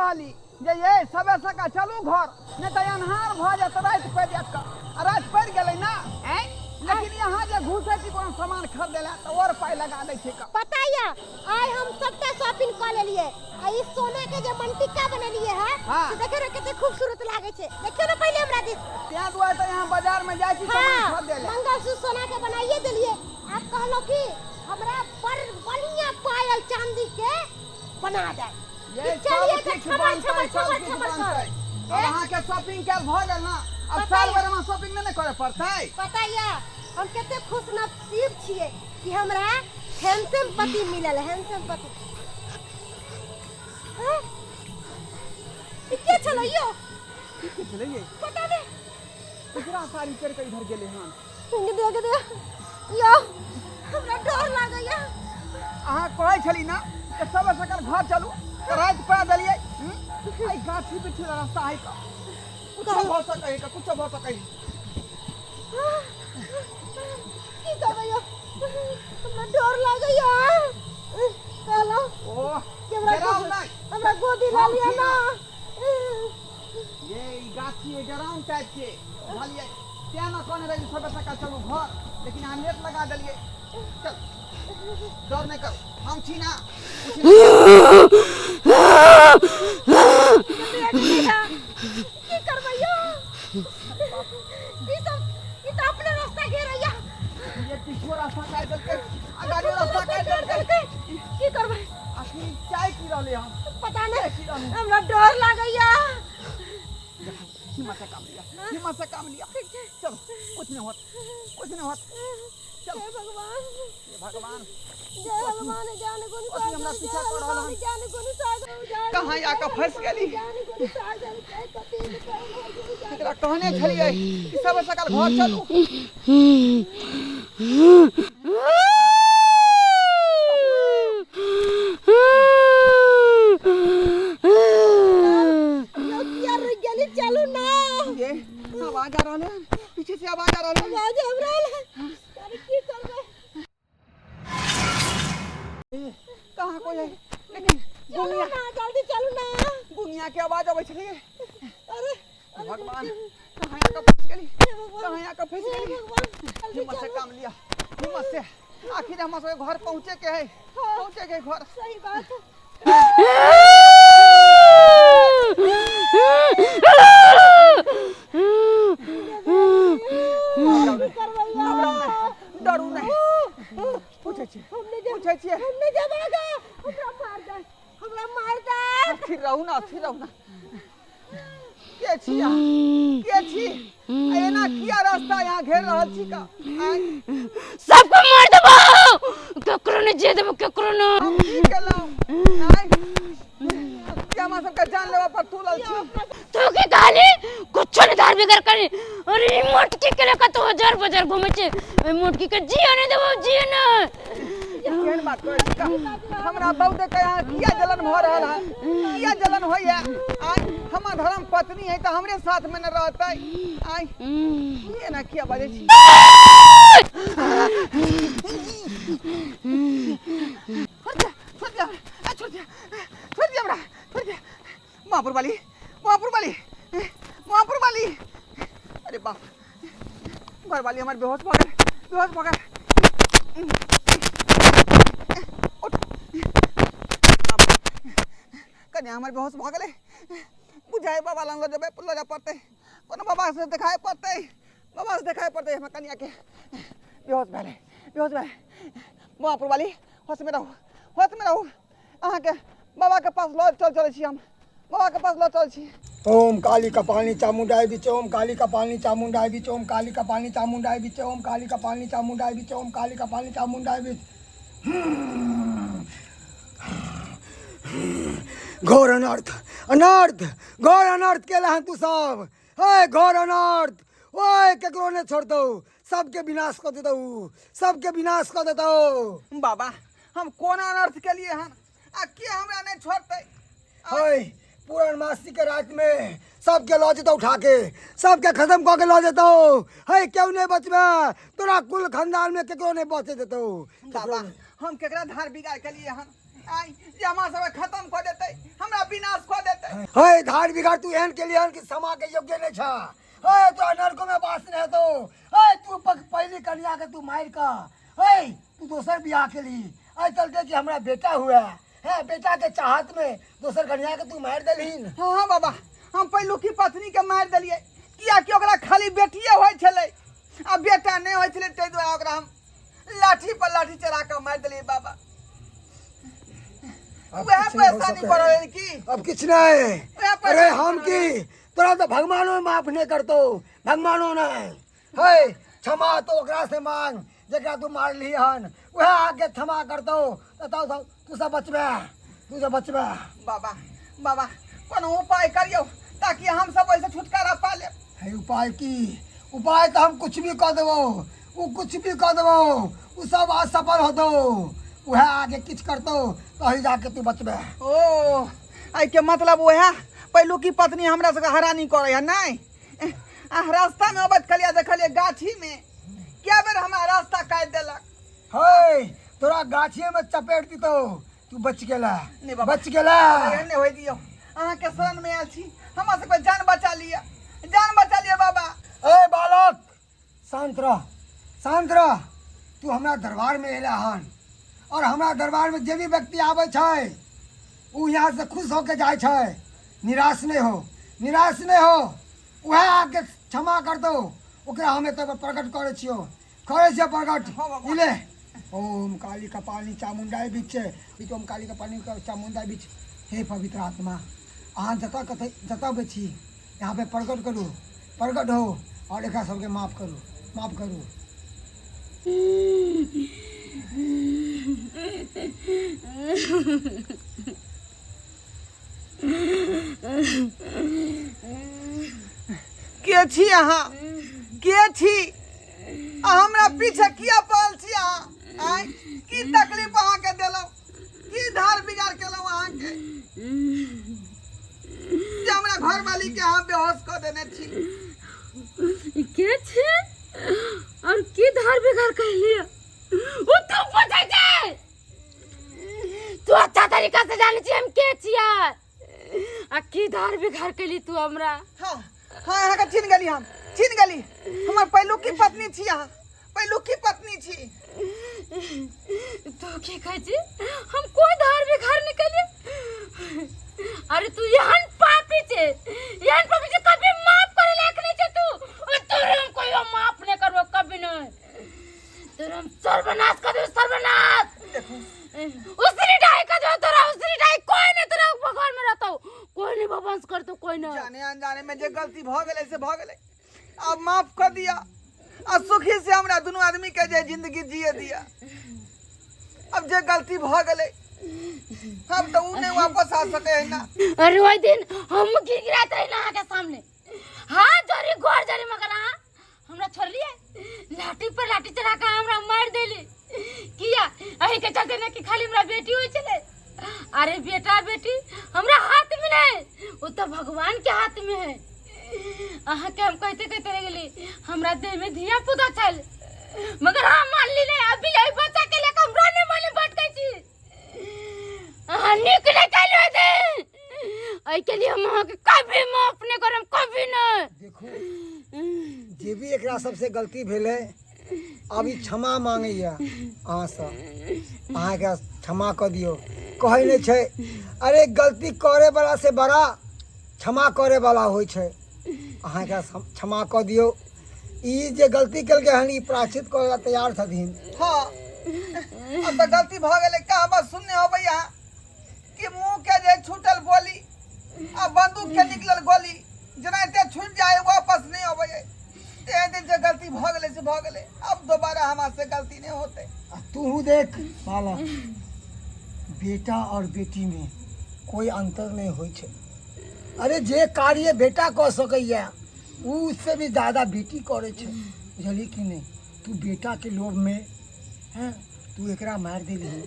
कहली जे ये सबे सका चलू घर, नहि तऽ अन्हार भऽ जायत, राति पड़ि जायत कऽ। आ राति पड़ि गेलै ने आँय। लेकिन यहाँ जे घुसै छी कोनो सामान खरीदै लए तऽ और पाइ लगा दै छै कऽ। पता या आइ हम सबटा शॉपिंग कऽ लेलियै आ ई सोना के जे मनटिक्का बनेलियै है से देखियौ ने कते खूबसूरत लागै छै। देखियौ ने पहिले हमरा दिस। तें दुआरे तऽ यहाँ बाजार में जाइ छी सामान खरीदै लए। मंगलसूत्र सोना के बनाइए देलियै। आब कहलहुँ कि हमरा बड़ बढ़िया पायल चांदी के बना दे। ये चलिए सब तऽ किछु छमर बनतै, छमर सब छमर किछु छमर बनतै। कर। आब अहाँके शॉपिंग कयल भऽ गेल ने, आब पता साल या भरि मे शॉपिंग नहि ने करय पड़तै। पता या हम कते खुश नसीब छियै कि हमरा हैंडसम पति मिलल। हैंडसम पति हैं? ई के छलै यौ? की के छलै ये? पता नहि। उजरा साड़ी पहिर कऽ इधर गेलै हन। देख देख यौ, हमरा डर लागैया। अहाँ कहै छली ने जे सब सकल घर चलू, तऽ राति पा देलियै। एहि गाछी बिछी रास्ता है कऽ कुछो भऽ सकै है, कुछो भऽ सकै है। की करबै यौ, हमरा डर लागैया। कहलहुँ ओ कि हमरा डराउ नहि। हमरा गोदी लऽ हम लिअ छी ना। ये ई गाछी है, डराउन टाइप के बुझलियै, तें ने कहने रही सबे सकाल चलू घर, लेकिन अहाँ लेट लगा देलियै। चल, डर नहि करू, हम छी ना। कुछ नहि। की करबै यौ, ई सब ई तऽ अपने रास्ता घेरैया। ये पीछो रास्ता काटि देलकै, अगाड़ियो रास्ता काटि देलकै। की करबै? आखिर चाय की रहलै हन? पता नहीं। की रहलै? हमरा डर लागैया। देखो, हिम्मत से काम लिया, हिम्मत से काम लिया। चलो, कुछ नहीं होत, कुछ नहीं होत। चलो। हे भगवान, हे भगवान, जय हनुमान ज्ञान गुण अथी हमरा सागर, पीछा जय कऽ रहल हनुमान हन। ज्ञान गुण सागर, जय कहाँ आके फँसि गेली? ज्ञान गुण सागर, जय कपिल करुणा। एकरा कहने छलियै कि सब सकाल घर चलू। यौ, किया रुकि गेली? चलू ना। ये आवाज आ रहल है, पीछे से आवाज आ रहल है। आवाज आबि रहल है। अरे, की करबै? कहाँ कोई है? लेकिन चलू गुंगिया ना, जल्दी चलू ना। गुंगिया के आवाज अबै छलियै। अरे अरे, भगवान, कहाँ आके फंस गेली? हे भगवान, कहाँ आके फंस हे गेली? भगवान, जल्दी हिम्मत से चलू। काम लिया, हिम्मत से। आखिर हमरा सबके घर पहुँचे के है, पहुँचे के है घर। सही बात है। की करबै यौ? घबराउ नहि, डरू नहि। पूछै छियै, पूछै छियै। हम नहि जेबै गे, हमरा मार दे, हमरा मार दे। स्थिर रहू ना, स्थिर रहू ना। के छी अहाँ? के छी? आ एना किया रास्ता यहाँ घेर रहल छी का? आँय? सबके मार देबो, केकरो नहीं जे देबो, केकरो न। हम की केलहुँ? आँय? किया हमरा सबके जान लेबऽ पर तुलल छी? तू की कहली? कुछो नहीं धार बिगर करी। अरे, ई मोटकी के लेकर तो हजार बाजार घूमे छे। ए मोटकी के जियो नहीं देबो, जियो न। केहन बात करै छी का? हमरा बहु देख के यहाँ किया जलन भऽ रहल है? किया जलन होइया? आँय, हमर धर्म पत्नी है तऽ हमरे साथ में न रहतै? आँय, ई एना किया बाजै छी? छोड़ दिया, छोड़ दिया, आ, छोड़ दिया, छोड़ दिया हमरा, छोड़ दिया। महापुर वाली, महापुर वाली, महापुर वाली। अरे बाप, घर वाली हमारे बेहोश भऽ गेल, बेहोश भऽ गेल। उठ। कन्या हमर बेहोश भऽ गेलै। बुझाइ बाबा लग लऽ जेबै, लऽ जाय पड़तै, कोनो बाबा से देखाय पड़तै, बाबा से देखाय पड़तै। हमर कन्या के बेहोश भेलै, बेहोश भेलै। महापुर वाली, होश में रहू, होश में रहू। अहाँके बाबा के पास लऽ चल चलै छी हम, बाबा के पास लऽ चल छी। ओम काली कपालिनी चामुंडाय विचे, ओम काली कपालिनी चामुंडाय विचे, ओम काली कपालिनी चामुंडाय विचे, ओम काली कपालिनी चामुंडाय विचे, ओम काली कपालिनी चामुंडाय विचे। घोर अनर्थ, अनर्थ, घोर अनर्थ केला हन तू सब। हे घोर अनर्थ, ओए केकरो नहीं छोड़तौ, सबके विनाश कर देतौ, सबके विनाश कर देतौ। बाबा, हम कोन अनर्थ केलिए हन आ के हमरा नहीं छोड़तै? हे पूर्णमासी के रात में सबके लऽ जेतौ, उठा के सबके खत्म कऽ के लऽ जेतौ। हे, केओ नहीं बचबे, तोरा कुल खानदान में केकरो नहीं बचे देतौ। बाबा, हम केकरा धार बिगाड़ केलिए हन आइ जे हमरा सबके खत्म कऽ देतै, हमरा विनाश कऽ देतै? हे धार बिगाड़ तू एहन के लिए कि क्षमा के योग्य नहीं छा। हे तो नरको में वास नहीं हेतौ। हे तू पहली कन्या के तू मार का, हे तू दोसर बियाह के ली, एहि चलते कि हमरा बेटा हुआ है, बेटा के चाहत में दोसर कन्या के तू मार देलहिन। हाँ हाँ बाबा, हम पहिलुकी पत्नी के मारि देलियै, कियाकि ओकरा खाली बेटिए होइ छलै आ बेटा नहि होइ छलै, ताहि दुआरे ओकरा हम लाठी पर लाठी चढ़ा कऽ मारि देलियै बाबा। अब वएह किछु नहि हो पैसा नहीं सकै। पड़ल की? अब किछु नहीं। वएह पैसा अरे नहीं हम पड़ल। की तोरा तो भगवानो माफ नहीं करतो, भगवानो नहीं। हे क्षमा तो ओकरा से मांग जकरा तू मारली हन, वएह आके क्षमा करतो तो तू सब बचबे, तू सब बचबे। बाबा बाबा कोनो उपाय करियो ताकि हम सब ओहिसँ छुटकारा पा लेब। हे उपाय की? उपाय तो हम कुछ भी कऽ देबो, ओ कुछ भी कऽ देबो, ओ सब असफल होतो, वएह आगे किछु करतो तही जाके तू बचबे। ओ एहिके मतलब वएह पहिलुकी पत्नी हमरा सबके हरानी करै है नहि? आ रास्तामे अबैत कहलियै देखलियै गाछीमे कए बेर हमरा रास्ता काटि देलक। हे तोरा गाछिए में चपेट दितौ, तू बच गेला। नहीं बाबा। बच गेला। एहन नहि होइ दियौ, अहाँके शरण में आयल छी, हमरा सबके जान बचा लिअ, जान बचा लिअ बाबा। ए बालक शांत रह, शांत रह। तू हमरा दरबार में एला हन और हमरा दरबार में जे भी व्यक्ति आबै छै उ यहाँ से खुश होके जाइ छै। निराश नहीं हो, निराश नहीं हो, वएह आके क्षमा कर दो, ओकरा हम एतऽ पर प्रकट करै छियौ, करै छियौ प्रकट। हँ बाबा। ई ले ओम काली कपालिनी चामुण्डाय बिच, ओम काली कपालिनी चामुण्डाय बिच। हे पवित्र आत्मा, अहाँ जतऽ कतऽ जतऽ भी छी यहाँ पे प्रकट करू, प्रकट हो और एकरा सबके माफ करू, माफ करू। के छी अहाँ? के छी? आ हमरा पीछे किया पड़ल छी अहाँ? आँय, की तकलीफ अहाँके देलहुँ, की धार बिगाड़ केलहुँ अहाँके जे हमरा घरवाली के अहाँ बेहोश कऽ देने छी? के छे और की धार बिगाड़ कहलिए ओ तू पूछै छै? तू अच्छा तरीका से जानै छी हम के छियै आ की धार बिगाड़ केली तू हमरा। हाँ हाँ, अहाँके चिन्ह गेली, हम चिन्ह गेली, हमर पहिलुकी पत्नी छी अहाँ, पहिलुकी पत्नी छी। तू की कहै छी हम कोई धार बिगाड़ नहीं केलिए? अरे तू एहन पापी छे, एहन पापी छे, कभी माफ करे लायक नहीं छे तू। ओ तोरे हम कोई माफ नहीं करबो, कभी नहीं। तोरे हम सर्वनाश कर देबो, सर्वनाश। उसरी डाई कर देबो तोरा, उसरी डाई। कोई नहीं तोरा भगवान में रहतो, कोई नहीं भवंश करतो, कोई नहीं। जाने अनजाने में जे गलती भ गेलै से भ गेलै, आब माफ कर दिया आ सुखी से हमरा दुनू आदमी के जे जिंदगी जिए दिया। अब जे गलती भ गेलै हम तो उ नहीं वापस आ सके है ना। अरे ओहि दिन हम गिड़गिड़ाइत रही ना अहाँके सामने, हाथ जोड़ी गोर जोड़ी, मगर अहाँ हमरा छोड़लिए, लाठी पर लाठी चढ़ा के हमरा मारि देली। किया? एही के चलते ना कि खाली हमरा बेटी होइ छलै। अरे बेटा बेटी हमरा हाथ में नहीं, वो तो भगवान के हाथ में है। अहाँ के हम कहते कहते रह गेली, हमरा देह में धिया पुता छल, मगर हम मानली नहीं। अभी एहि बच्चा के लेके हम रोने माने भटकै छी। अहाँ नीक नहीं कैलहुँ दे, एहि के लिए हम अहाँके कभी माफ नहीं करब, कभी नहीं। देखू जे भी एकरा सबसे गलती भेलै अब ई क्षमा मांगैया अहाँसँ, अहाँ एकरा क्षमा कऽ दियौ। कहै नहि छै अरे गलती करे वाला से बड़ा क्षमा करे वाला होइ छै। अहाँ एकरा क्षमा कऽ दियौ। ई जे गलती केलकै हन ई प्रायश्चित करे ला तैयार छथिन। हाँ अब तऽ गलती भऽ गेलै। कहावत सुनने होबै अहाँ कि मुँह के जे छूटल बोली आ बंदूक के निकलल गोली जेनाहिते छूट जाए वापस नहीं अबै है। तें दिन जे गलती भऽ गेलै से भऽ गेलै, अब दोबारा हमरा से गलती नहीं होतै। आ तूहू देख बालक, बेटा और बेटी में कोई अंतर नहीं होइ छै। अरे जे कार्य बेटा कऽ सकैया उ उससे भी ज्यादा बेटी करै छै, बुझलियै कि नहि? तू बेटा के लोभ में हैं तू एकरा मारि देलही,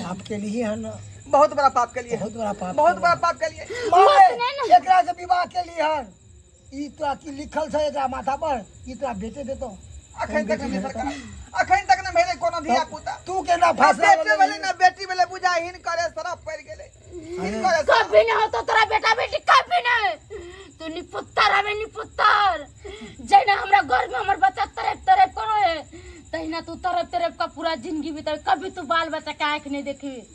पाप केलही हन। बहुत बड़ा पाप केलिए, बहुत बड़ा पाप, बहुत बड़ा पाप केलिए। माय एकरा से विवाह केली हन, ई तोरा की लिखल छै एकरा माथा पर? ई तोरा बेटे देतौ? अखन तक नहीं सरकार, अखन तक नहीं भेलै कोनो धिया पुता। तू केना फैसला बेटे भेलै ना बेटी भेलै, बुझा हिन करे शराब पड़ि गेलै, हिन करे शराब। कभी ना होतो तोरा बेटा बेटी। नहीं देखबे,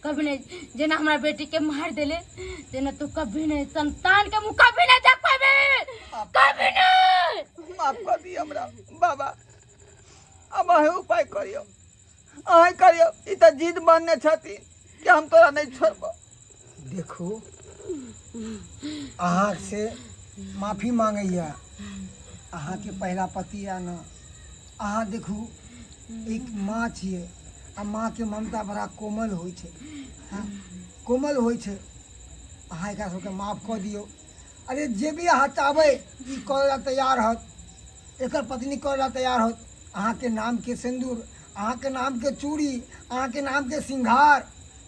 कभी नहीं। जेना हमरा बेटी के मार देले तेना तू कभी नहीं संतान के मुँह कभी नहीं देख पाबे, कभी नहीं। माफ कर दियो हमरा बाबा। अब अहें उपाय करियो, अहें करियो। ई तऽ जिद बनने छथिन कि हम तोरा नहीं छोड़बो। देखू, अहाँ से माफी मांगैया अहाँके पहिला पति आ न। अहाँ देखू, एक माँ छियै आ माँके ममता बड़ा कोमल होइ छै। हँ, कोमल होइ छै। अहाँ एकरा सबके माफ कऽ दियौ। अरे जे भी अहाँ चाहबै ई करै लए तैयार होत, एकर पत्नी करै लए तैयार होत। अहाँके नामके सिन्दूर, अहाँके नामके चूड़ी, अहाँके नामके सिंघार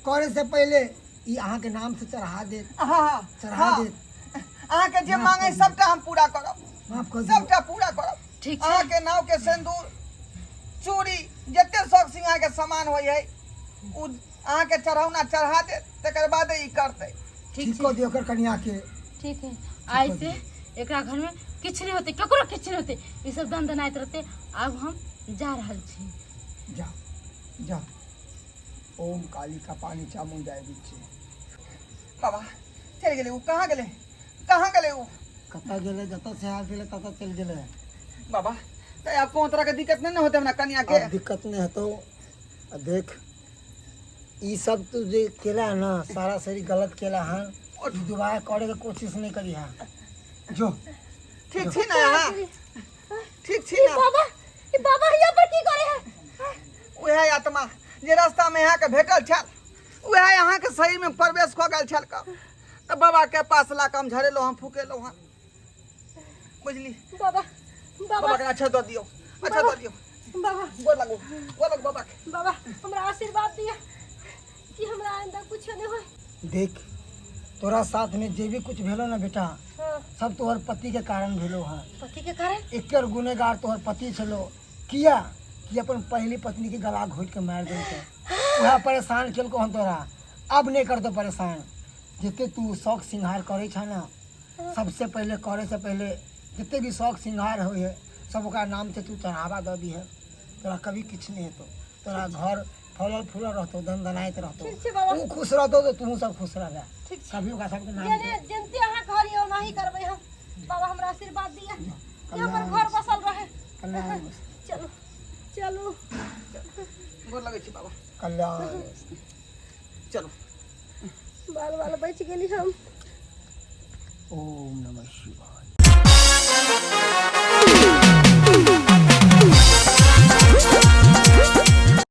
करे से पहिले ई अहाँके नाम से चढ़ा देत। हाँ। चढ़ा देत। अहाँके जे मांगे सबटा हम पूरा करब। माफ कर दियौ। सबटा पूरा करब। ठीक छै। अहाँके नाव के सिन्दूर, चूड़ी, जते शौक सिंगार के सामान होइ है उ अहाँके चढ़ौना चढ़ा देत, तकर बाद ई करतै। ठीक ठीक छै। कऽ दियौ एकर कनिया के। ठीक है, आइ से एकरा घर में किछु नहीं होते, ककरो किछु नहीं होते, ई सब दन दनाइत रहते। आब हम जा रहल छी। जा जा। ओम काली का पानी चामुंडा बिच्चे। बाबा चलि गेलै उ। कहाँ गेलै, कहाँ गेलै उ? कतऽ गेलै? जतऽ से आयल गेलै ततऽ चलि गेलै। बाबा, तऽ आब कोनो तरह के दिक्कत नहीं ने होतै हमरा कनिया के? आब दिक्कत नहि हेतौ। आ देख, ई सब तू जे केला है ना, सारा शरीर गलत केला हन। ई दोबारा करे के कोशिश नहीं करी है जो। ठीक छी ने अहाँ? ठीक छी ने? बाबा, ई बाबा हिया पर की करे है? उएह आत्मा जे रास्ता में अहाँके भेटल छल, उएह अहाँके शरीर में प्रवेश कऽ गेल छल। कऽ तऽ बाबा के पास ला कऽ हम झरेलहुँ, हम फुकेलहुँ हन, बुझली? बाबा, बाबा। बाबा के अच्छा दऽ दियौ, अच्छा दऽ दियौ। बाबा। गोर लागू, गोर लागू बाबा के। बाबा, हमरा आशीर्वाद दिया कि हमरा आइंदा कुछ नहीं होए। देख, तोरा साथ में जे भी कुछ भेलो ना बेटा, हाँ। सब तोहर पति के कारण भेलो है। पति के कारण? एकर गुनेगार तोहर पति छलो। किया कि अपन पहली पत्नी के गला घोट के मार देलकै। वएह परेशान केलको हन तोरा। अब नहीं करतो परेशान। जते तू शौक सिंगार करे छ ना, सबसे पहले करे से पहले जते भी शौक सिंगार होइ है, सब ओकरा नाम से तू चढ़ावा दऽ दिहे। तोरा कभी किछु नहीं हेतौ। तोरा घर फलल फूलल रहतौ, दनदनाइत रहतौ। ठीक छै बाबा। उ खुश रहतौ तऽ तूहू सब खुश रहबे। ठीक छै। कभी ओकरा सबके नाम जेने जेनते अहाँ कहलियै ओनाही करबै हम। बाबा, हमरा आशीर्वाद दिया कि हमर घर बसल रहे। कल्याण। चलू, चलू। गोर लगै छी बाबा। कल्याण। चलू। बाल बाल बचि गेली हम। ओम नमः शिवाय।